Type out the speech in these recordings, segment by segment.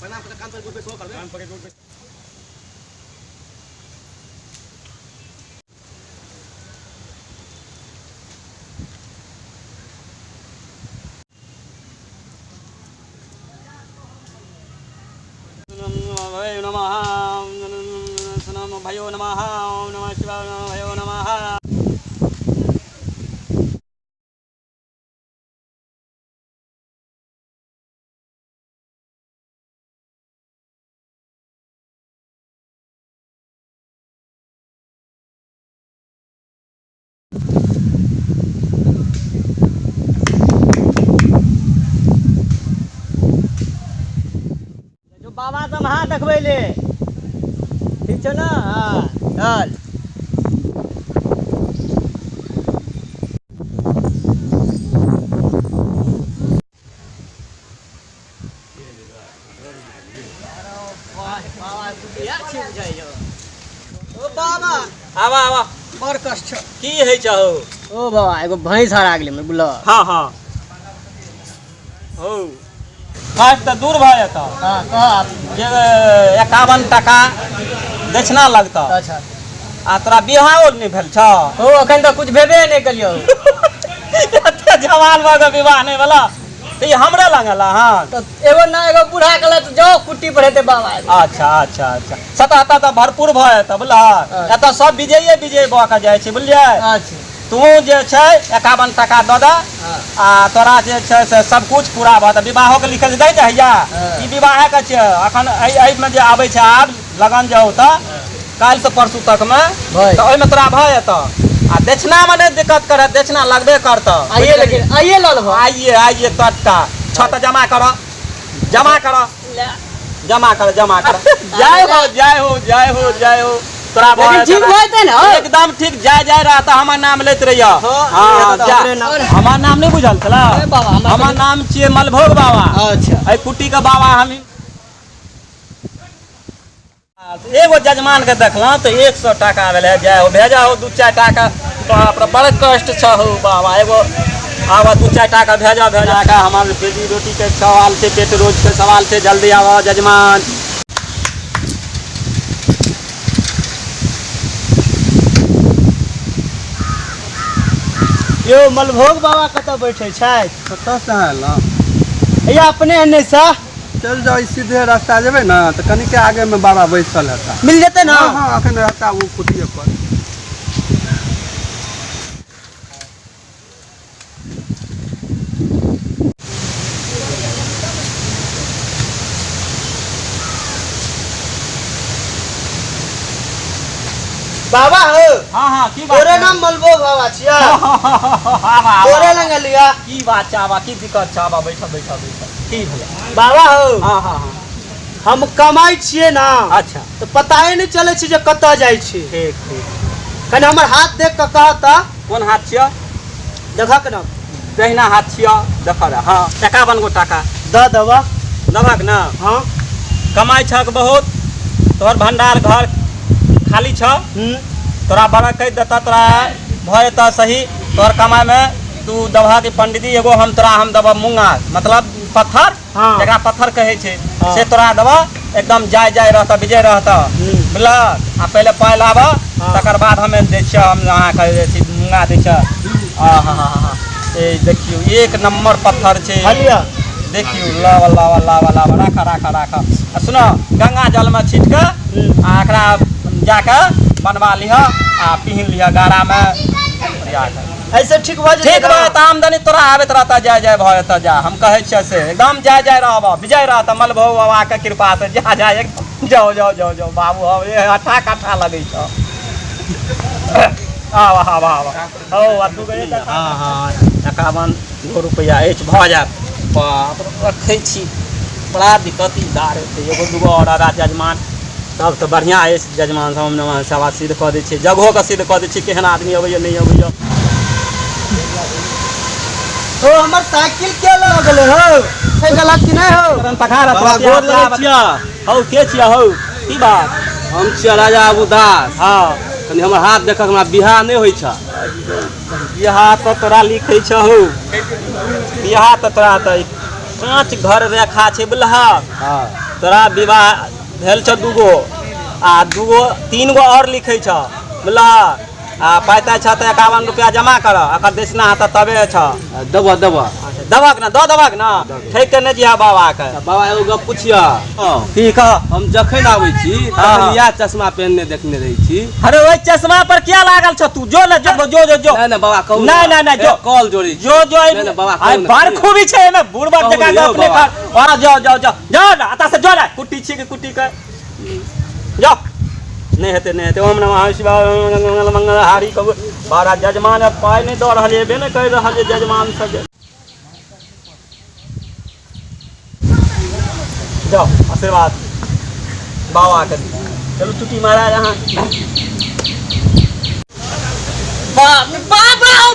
प्रणाम कर, कान पर गोड़ पे सो करबे। कान पकड़ गोड़ पे। नमः नमः भयो नमः, ओम नमः शिवाय भयो नमः। जो बाबा सब हाथ देखबै ले, ठीक छौ ने? हाँ, चल। बाबा ओ बाबा, आवा आवा। बड़ कष्ट छौ। की होइ छौ? ओ बाबा, एगो भैंस हरा गेलै हमर, बुझलह? हाँ हाँ, हो कष्ट तऽ दूर भऽ जेतौ। हाँ, कह आब। जे 51 टाका दक्षिणा लगतौ। अच्छा। आ तोरा बियाहो नहि भेल छौ? ओ अखन तऽ कुछ भेबे नहि कलियौ। एते जवान भऽ कऽ विवाह नहि भेला तऽ ई हमरे लग एला हन? तऽ एगो ना एगो बूढ़ा कहलक जाओ कुट्टी पर हेतै बाबा एगो। अच्छा अच्छा अच्छा, 77 तऽ भरपूर भऽ जेतौ, बुझलह? अच्छा। एतऽ सब विजयी विजयी भऽ कऽ जाइ छै, बुझलियै? अच्छा। तू जे छै 51 टाका दऽ दऽ आ तोरा जे छै से सब कुछ पूरा भऽ जेतौ। विवाहोके लिखल छै, दै जहिया हँ। ई विवाहेके छै अखन एहिमे जे आबै छै, आब लगन जे औतऽ काल्हिसँ परसू तकमे भऽ तऽ ओहिमे तोरा भऽ जेतौ। आ दक्षिणामे नहि दिक्कत करत, दक्षिणा लगबे करतौ। आइए, लेकिन आइए लऽ लेबऽ। आइए आइए, तत्का छह तऽ जमा कर, जमा कर, जमा कर, जमा कर। जय हो, जय हो, जय हो, जय हो। तोरा भऽ लेकिन ठीक जेतौ। भऽ जेतै ने? एकदम ठीक। जाय जाय रहता, हमर नाम लैत रहिय। हाँ, हाँ, तऽ जा। हमरे नाम- हमर नाम नहि बुझल छला? ए बाबा, हमरा हमर नाम छियै मलभोग बाबा। अच्छा। एहि कुटी के बाबा हम। एगो जजमान के देखलहुँ तऽ 100 टाका भेलै। जय हो, भेजा हो दू चारि टाका। बाप रे, बड़ कष्ट छौ हौ बाबा। एगो आबऽ, दू चारि टाका भेजा, भेजा का। हमर बेटी रोटी के सवाल छै, पेट रोज के सवाल छै। जल्दी आबऽ जजमान। यौ, मलभोग बाबा कतऽ बैठे छथि? कतऽसँ एलहुँ? हैया अपने एने सँ। चलि जाउ, ई सीधे रास्ता जेबै ने तऽ कनिके आगेमे बाबा बैसल हेता। मिल जेतै ने? हँ हँ, एखन रहता ओ कुटिये पर। बाबा हो। हाँ हाँ, की बात तोरे छै? नाम मलभोग बाबा छियै? आबा, आबा। तोरे लग लिया। की बात छै? आबा, की दिक्कत छै? आबा, बैठऽ बैठऽ बैठऽ, की भेलै? बाबा हो। हाँ हाँ हाँ। हम कमाइ छियै ने अच्छा। तऽ पताए नहि चलै छै जे कतऽ जाइ छी। ठीक ठीक। कनि हमर हाथ देख कऽ कह तऽ। कोन हाथ छियऽ? देखक ने। दहिना हाथ छियऽ, देखऽ रे। हाँ, 51 गो टाका दऽ देबऽ। देबहक ने? हाँ। कमाइ छक बहुत, तोहर भंडार घर खाली छऽ। हूँ। तोरा बड़ा कहि देतऽ, तोरा भऽ जेतऽ सही तोहर कमाइमे। तू देबहक पंडीजी, एगो हम तोरा हम देबऽ मूँगा, मतलब पत्थर। हाँ। जकरा पत्थर कहै छै। हाँ। से तोरा देबऽ, एकदम जाय जाय रहतऽ, विजय रहतऽ। हूँ। बुझलह? आ पहिले पाइ लाबऽ। हाँ। तकर बाद हमे दै छियऽ, हम अहाँके जे छै मूँगा दै छियऽ। आ हा हा हा, ए देखियौ, एक नम्बर पत्थर छै। हलिया। देखियौ, लाबऽ लाबऽ लाबऽ लाबऽ, राखऽ राखऽ राखऽ। आ सुनऽ, गंगा जलमे छीट कऽ आ एकरा जाकऽ बनवा लिहऽ आ पिन्ह लिहऽ गारामे ओरिया कऽ। ऐसे ठीक भऽ जेतै ठीक ने? भऽ जेतऽ, आमदनी तोरा आबैत रहतऽ, जाय जाय भऽ जेतऽ। जा, हम कहै छियऽ से एकदम जाय जाय रहबऽ, विजय रहतऽ मलभो बाबाके कृपासँ। जा जा, एकदम जाओ जाओ जाओ जाओ बाबू। हम ए अठा कठा लगै छौ। आब आब आब, हौ, आ दू गो एक। हाँ हाँ, 51 गो रुपैआ अछि, भऽ जायत। बाप रे, रखै छी। बड़ा दिक्कत ई दार हेतै। एगो दूगो आओर आगा जजमान तब तऽ बढ़िआँ अछि। जजमान सब हम सेवा सिद्ध कऽ दै छियै, जगहोके सिद्ध कऽ दै छियै, केहन आदमी अबैए नहि अबैए। ओ हमर साइकिल के लऽ गेलै हौ? छै गलत कि नहि हौ? पखार। बाबा, गोर लगै छियऽ। हौ के छियै हौ की बात हम छियै राजा बाबू दास। हँ। कनि हमर हाथ देखक, हमरा बियाह नहि होइ छै। बियाह तऽ तोरा लिखै छहु, बियाह तऽ तोरा तऽ पाँच घर रेखा छै बुझलह। हँ। तोरा विवाह भेल छौ दूगो आ दूगो तीन गो आओर लिखै छौ बुझलह। आ पाइ ताइ छह तऽ 51 रुपया जमा कर, एकर दक्षिणा हेतऽ तबे छह। देबह देबह। अच्छा, देबहक ने, दऽ देबहक ने, ठकि कऽ नहि दिहऽ बाबाके। बाबा एगो गप पुछियऽ। की कह? हम जखन आबै छी तखन इएह चश्मा पहिनने देखने रहै छी। अरे ओहि चश्मा पर किया लागल छौ तू? जो ने, जो जो जो जो। नहि नहि बाबा कहू। नहि नहि नहि जो। कॉल जोड़ै छी। जो जो। नहि नहि बाबा आइ कहू ने। बड़ खूबी छै एहिमे, बुढ़बक कहू जकाँ ने यौ गप नहि बाबा। कर। हँ जाओ जाओ जाओ जाओ ने, एतऽ से जो ने, कुट्टी छियै कि कुट्टी के जाओ। नहि हेतै नहि हेतै। ओम नमः शिवाय मंगल मंगल हारी कहू। बड़ा जजमान पाइ नहि दऽ रहल एबे नहि कहि रहल जे जजमान सब जे। जाओ आशीर्वाद बाबा के। चलू चुटी महाराज अहाँ। बाबा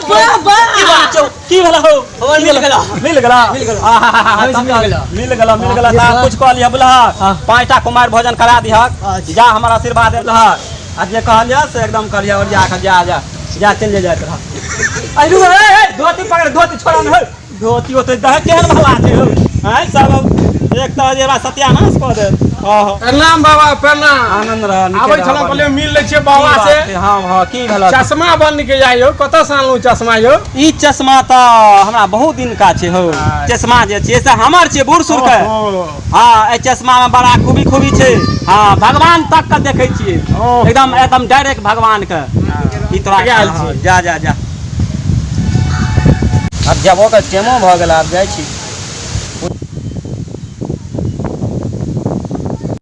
बाबा की बात छौ? की भेल हौ? मिल गेला। मिल गेला। मिल गेला। आहा, मिल गेला। मिल गेला मिल गेला। तऽ कुछ कह लिह बुझलह, 5टा कुमारि भोजन करा दिहक। अच्छा। जा हमर आशीर्वाद बुझलह, आ जे कहलियह से एकदम कहलियह। और जा जा जा जा चलि जाइत रह। अरे रुक, ए, ए, धोती पकड़, धोती छोड़ा ने हौ, धोती ओते दह। केहन भला छै हौ? आँय सब एक तऽ जे सत्यानाश कऽ देत। हँ हँ। प्रणाम बाबा, प्रणाम। आनंद रह, नीके आबै रह, छलहुँ, बढ़िआँ। कहलियै मिल लै छियै की बाबा बात से। छै? हँ हँ, की भेल? चश्मा बन के जाइ यौ, कतऽ से आनलहुँ चश्मा यौ? ई चश्मा तऽ हमरा बहुत दिनका छै हौ। चश्मा जे छै से हमर छै बूढ़ सूढ़ के। ओहो। हँ, एहि चश्मा मे बड़ा खूबी खूबी छै। हँ, भगवान तक के देखै छियै। ओहो। एकदम एकदम डायरेक्ट भगवान के। ई तोरा आयल हँ, छी। जा जा जा, आब जबो के टेमो भऽ गेल, आब जाइ छी।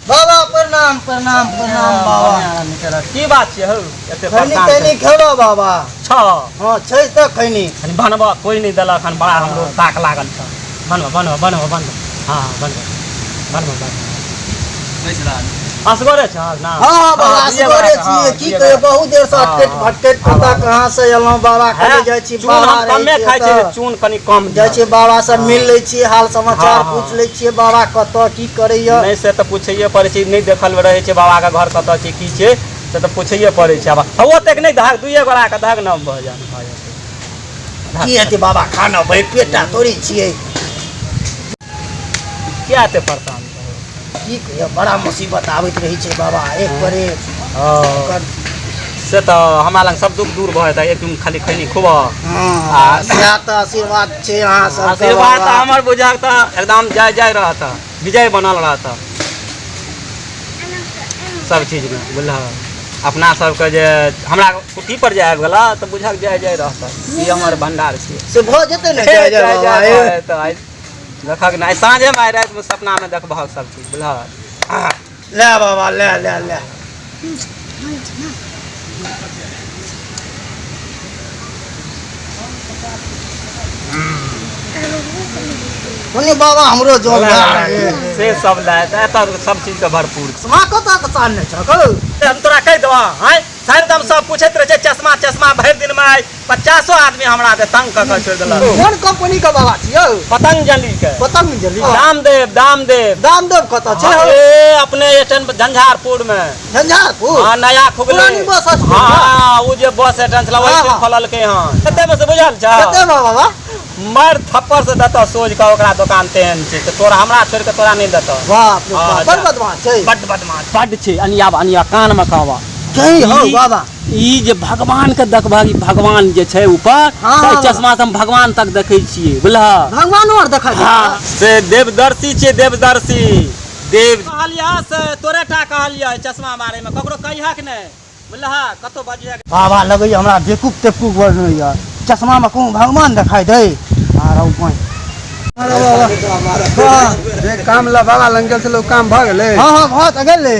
बाबा प्रणाम प्रणाम प्रणाम बाबा। की बात छै हौ एते खैनी परेशान तैनी खेबो बाबा? छौ? हँ छै तऽ खैनी। कनि बनबऽ कोइ नहि देलक हन, बड़ा हमरो ताक लागल छ। बनबऽ बनबऽ बनबऽ बनबऽ। हँ हँ, बनबऽ बनबऽ बनबऽ। असगरे छह ना? हँ हँ बाबा, दुइए असगरे गोटा, छियै। हँ, की दुइए कहियो गोटा। बहुत देर से हँ, अटकैत हँ। भटकैत पता कहाँ से एलहुँ बाबा। हँ, कहले जाइ छी चून बाबा हम रहै कमे छै खाइ छियै, एतऽ। चून कनि कम जाइ दिहऽ। छियै बाबा से मिल लै छियै, हाल समाचार हँ, हँ। पूछि लै छियै बाबा कतऽ की करैया। नहि से तऽ पूछैए पड़ै छै, नहि देखल रहै छै बाबाके घर कतऽ छै की छै, से तऽ पूछैए पड़ै छै। आब हौ ओतेक नहि दहक, दुइए गोटाके दहक ने, भऽ जायत भऽ जायत। की हेतै बाबा खाना, भरि पेटा तोड़ै छियै। किया एते परेशान छहो? की कहियो, बड़ा मुसीबत आबैत रहै छै बाबा एक पर एक। हँ, से तऽ हमरा लग सब दुख दूर भऽ जेतै, एक दिन खाली खैनी खूब। हँ, सएह तऽ आशीर्वाद छै अहाँ सबके। आशीर्वाद तऽ बाबा हमर बुझक तऽ एकदम जय जय रहत, विजय बनल रहत सब चीजमे बुझलह। अपना सबके जे हमरा कुट्टी पर जे आबि गेला तऽ बुझक जय जय रहत, ई हमर भंडार छियै। से भऽ जेतै ने जय जय बाबा? भऽ जेतै। आइ देखक ने, आइ साँझेमे, आइ रातिमे सपनामे देखबहक सब चीज बुझलह। ले बाबा, ले ले ले। कोनी बाबा हमरो जोर से सब लए एतऽ सब चीजके भरपूर छै। चश्मा कतऽ के सामने छौ कौ? हम तोरा कहि देबह, आँय हरदम सब पूछैत रहै छै चश्मा चश्मा, भरि दिनमे आइ 50 आदमी हमरा के तंग कऽ कऽ छोड़ि देलक। कोन कंपनी के बाबा छियौ? पतंजलि के। पतंजलि? रामदेव रामदेव। रामदेव कतऽ छै हौ? ए अपने स्टैंड झंझारपुर मे। झंझारपुर? हाँ, नया खुगलै। पुरानी बस स्टैंड? हाँ, ओ जे बस स्टैंड छलै ओहि हाँ, हाँ। खोललकै हन। कते में से बुझल छौ? कते में बाबा? मारि थप्पड़ से देतऽ सोझ कऽ, ओकरा दोकान तेहन छै तऽ तोरा हमरा छोड़ि कऽ तोरा नहि देतऽ। बाप रे हाँ, बाप, बड़ जा। बदमाश छै। बड्ड बदमाश बड्ड छै। अनिया अनिया कान मे कहबऽ। कही हौ बाबा। ई जे भगवान के देखबहक, ई भगवान जे छै ऊपर, हाँ, तऽ हाँ, चश्मा से हम भगवान तक देखै छियै बुझलह। भगवानो आर देखा दै? हाँ, से देवदर्शी छियै, देवदर्शी देव। कहलियह से तोरे टा कहलियह, चश्मा बारे मे ककरो कहिहक नहि बुझलह, कतौ बजिहक। बाबा लगैया हमरा बेकूफ तेकूफ बनैया, चश्मा में कहूँ भगवान देखाई दे आ रौ पानि। जे काम ला बाबा लग गेल छलै ओ काम भऽ गेलै? हँ हँ, भऽ तऽ गेलै।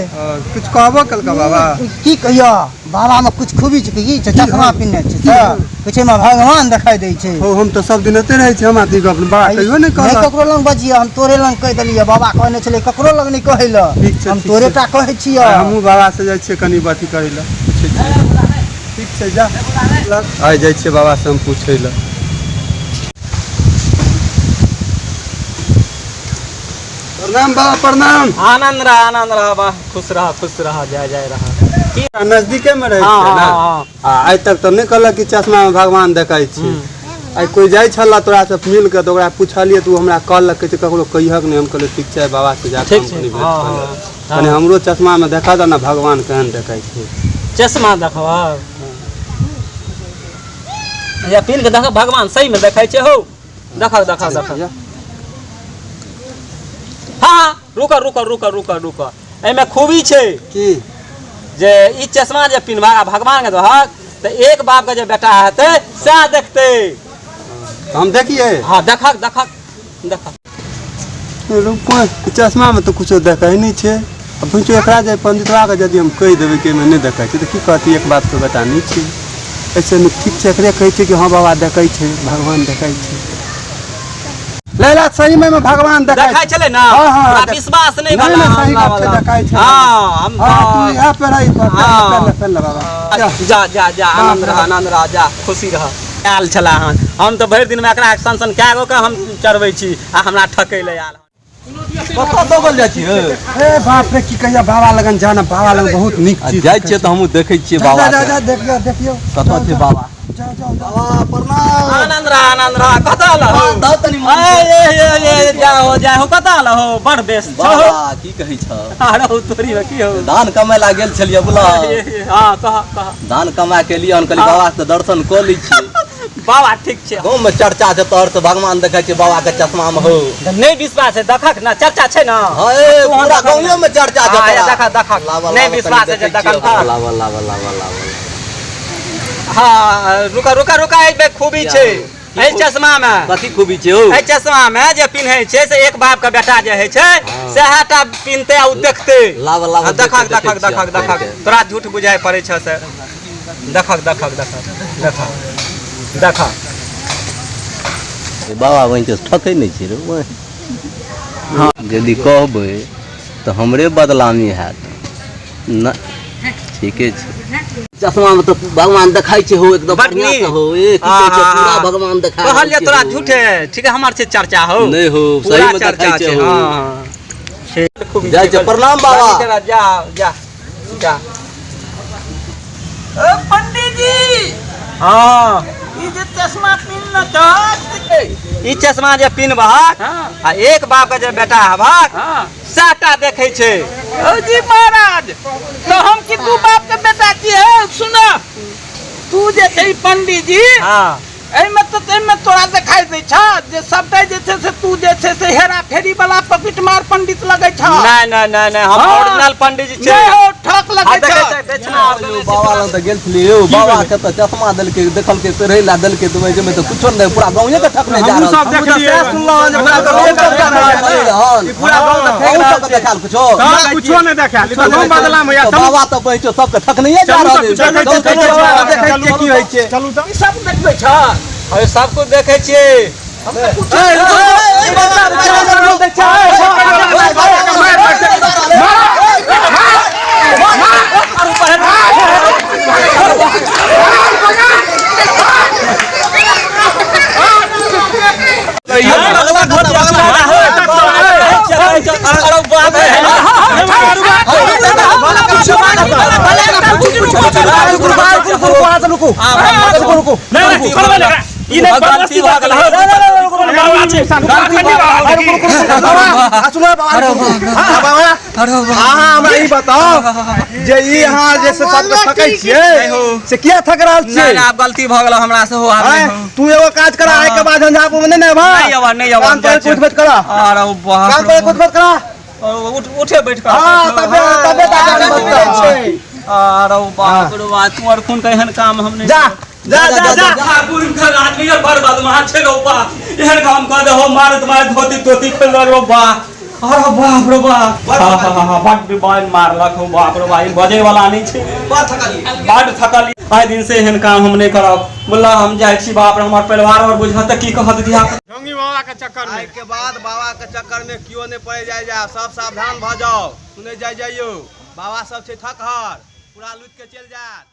किछु कहबो केलकै बाबा? की कहियो बाबा में कुछ खूबी छै की छै, चश्मा पिन्हने छै तऽ कहै छै भगवान देखाई दै छै। हौ, हम तऽ सब दिन एते रहै छी, हमरा तऽ ई गप बाबा कहियो नहि नहि कहलक। ककरो लग बजियै, हम तोरे लग कहि देलियै। बाबा कहने छलै ककरो लग नहि कहै लए। ठीक छै, हम ठीक तोरे छै। टा कहै छियै। आइ हमहूँ बाबा से जाइ छियै कनि अथी करै लए, पूछै छियै। ठीक छै, जा, आइ जाइ छियै बाबा से हम पूछै लए। प्रणाम बाबा प्रणाम। आनंद रह, आनंद रह बा, खुश रह, खुश रह, जय जय रह। की नजदीके में रहै हाँ, छियै ने? हाँ, आ आइ तक तऽ नहि कहलक कि चश्मा में भगवान देखै छै। आइ कोइ जाइ छल तोरा से मिल के तऽ ओकरा पुछलियै तऽ ओ हमरा कहलक कि ककरो कहिहक नहि। हम कहलियै ठीक छै बाबा से जाके ठीक हम छै। कनि भेंट हाँ, कऽ लेब। हाँ। कनि हमरो चश्मा में देखा दे ने भगवान केहन देखै छै। चश्मा देखब या पिन के देख, भगवान सही में देखै छै हौ। देखक देखक देखक। हाँ हाँ, रुक रुक रुक रुक रुक, एहिमे खूबी छै की जे ई चश्मा जे पिन्हबा आ भगवान के दहक तऽ एक बाप के जे बेटा हेतै सएह देखतै। हम देखिए। हाँ देखक देखक देखक। रुको, चश्मा में तऽ कुछो देखै नहि छै। आ बुझियौ एकरा जे पंडितवा के यदि हम कहि देबै कि एहिमे नहि देखै छै तऽ की कहतै, एक बाप के बेटा नहि छै। ऐसे नीक ठीक छै एकरे कहै छै कि हँ बाबा देखै छै, भगवान देखै छै। लैला सही में भगवान देखै देखै छलै ना? हाँ, हाँ, तोरा देख- विश्वास नहि नहि, भेला नहि, सही हमरा गप छै, वाला। देखै छै। हाँ, हम हाँ तू इएह पे रही, हाँ। पेन पेन बाबा। जा जा जा, आनंद रह, आनंद रह, जा खुशी रह। आयल छला हन, हम तऽ भरि दिनमे एकरा सन सन कए गो के हम चढ़बै छी आ हमरा ठकै लए आयल। कतऽ दौगल जाइ छी? ए बाप रे, की कहिया बाबा लगन जाना, बाबा लगन बहुत नीक चीज। जाइ छियै तऽ हमहूँ देखै छियै जा बाबा जा के। जा, देखियौ देखियौ। कतऽ छै बाबा? जाओ जाओ जाओ। बाबा प्रणाम। आनंद रह, आनंद रह। कतऽ लहो? दऽ तनी मन ए ए ए ए, जाहो जाहो, कतऽ लहो? बड़ बेस छहो। बाबा की कहै छ? आरो तोरी में की हो? धान कमाय ला गेल छलियै बुला। हाँ कह कह। धान कमा के लिए हम कहलियै बाबा से दर्शन कऽ लै छियै। बाबा ठीक छै। गाँव में चर्चा छै तोहर से भगवान देखै छै बाबा के चश्मा में हो। नहि विश्वास है देखक ना, चर्चा छै ना। हाँ ए तू पूरा देखक ना। गाँवे में चर्चा छै हाँ, तोरा। देखक देखक। लावा, नहीं लावा, विश्वास कनि है जे देखै छियै। देखक था। लावा लावा लावा लावा। हाँ रुका रुका रुका, एहि खूबी छै एहि चश्मा में। कथी खूबी छै हौ? एहि चश्मा में जे पिन्है छै से एक बाप के बेटा जे होइ छै सएह टा पिन्हतै आ ओ देखतै। लावा लावा। हाँ, देखक देखक देखक देखक, तोरा झूठ बुझाइ पड़ै छ से। देखक देखक देखक देखक देखक। बाबा बहिन के ठकै नहि छै रे। यदि कहबै तऽ हमरे बदनामी हैत न। ठीके छै, चश्मा में तऽ भगवान देखाइ छै हो, एकदम बड बढ़िया से नीक। हो। ए की कहै छै, हाँ, पूरा हाँ। भगवान देखा कहल रहल जे छै तोरा हो। झूठे ठीक है, हमर छै चर्चा हो। नहि हो, पूरा सही में चर्चा देखाइ छै छै। हो। हाँ ठीक, खूबी जाइ छै, प्रणाम बाबा। जा जा जा। पंडित जी, हाँ ई जे चश्मा पिन्ह छ, ई चश्मा जे पिन्हबहक आ एक बाप के जे बेटा हबहक सएहटा देखै छै। ओ जी महाराज, तो हम की दू बाप के बेटा छियै? सुन, तू जे छै पंडित जी, हाँ एहिमे तऽ एहिमे तोरा देखाइ दै छ जे सबटा जे छै से तू जे छै से हेरा फेरी वाला पॉकेट मार पंडित लगै छ। नहीं नहीं नहीं नहीं, हम हाँ। ओरिजिनल पंडित जी छै। नहि हो, ठक हाँ, लगै देखै छ। छै, दक्षिणा और देने छै। बाबा लग तऽ गेल छलियै यौ, बाबा के तऽ चश्मा देलकै, देखलकै पहिरै ला देलकै तऽ ओहिमे तऽ कुछो नहि, पूरा गाँवे के ठकने जा हमहूँ रहल सब छै। देखलियै। पूरा गाँव तऽ ठकि रहल छै। देखायल कुछो? तब कुछो नहि देखायल, ई तऽ गाँव बदलाम होइया। तऽ चलू बाबा तऽ बहिचो सबके ठकनैये जा चलू रहल सब छै। देखै चलू, छियै, चलू, चलू, देखै चलू, छियै की होइ छै। चलू तऽ ई सब देखबै छ? अरे सब कुछ देखै छियै। नहीं, छोड़बै ने एकरा। ई नहि गलती भऽ गेल। बाबा छै, अहाँ हमरा ई बताउ जे ई अहाँ जे से सबके ठकै छियै से किया थक रहल नहीं छियै? नहीं, आब गलती भऽ गेल हमरा से हो। आब आँय? नहि हो। तू एगो काज करा, आइ के बाद झंझारपुर में नहि ने अयबह। नहीं अबह, नहीं अबह, कान हम जाइ पर छियै। उठ बैठ करा, अरे बाप कान रे पर उठ बैठ करा। बाप। उठ उठे बैठ कर। हाँ, तबे तबे ताकत बचतै। अरे बाप रे बाप, तू और खून के एहन काम हम नहीं। जा जा जा जा। ठाकुर के आदमी और बड़ बदमाश छै रो बा, एहन काम कर दे हो, मारत मारत धोती तोती खोल रो बा। अरे बाप रे बाप, हाँ हाँ हाँ, बड बाल मारलक हो। बाप रे बाप, ई बजे वाला नहीं छै। बड थकली। आइ दिन से एहन काम हम नहीं करब। बोला हम जाइ छी। बाप रे, हमर परिवार और बुझत तऽ की कहत धिया। ढोंगी बाबा के चक्कर में आइ के बाद बाबा के चक्कर में केओ नहि पड़े जाय जा, सब सावधान भऽ जाओ। सुनै जाय जाइयो, बाबा सब छै थकहर, पूरा लूटि के चलि जायत।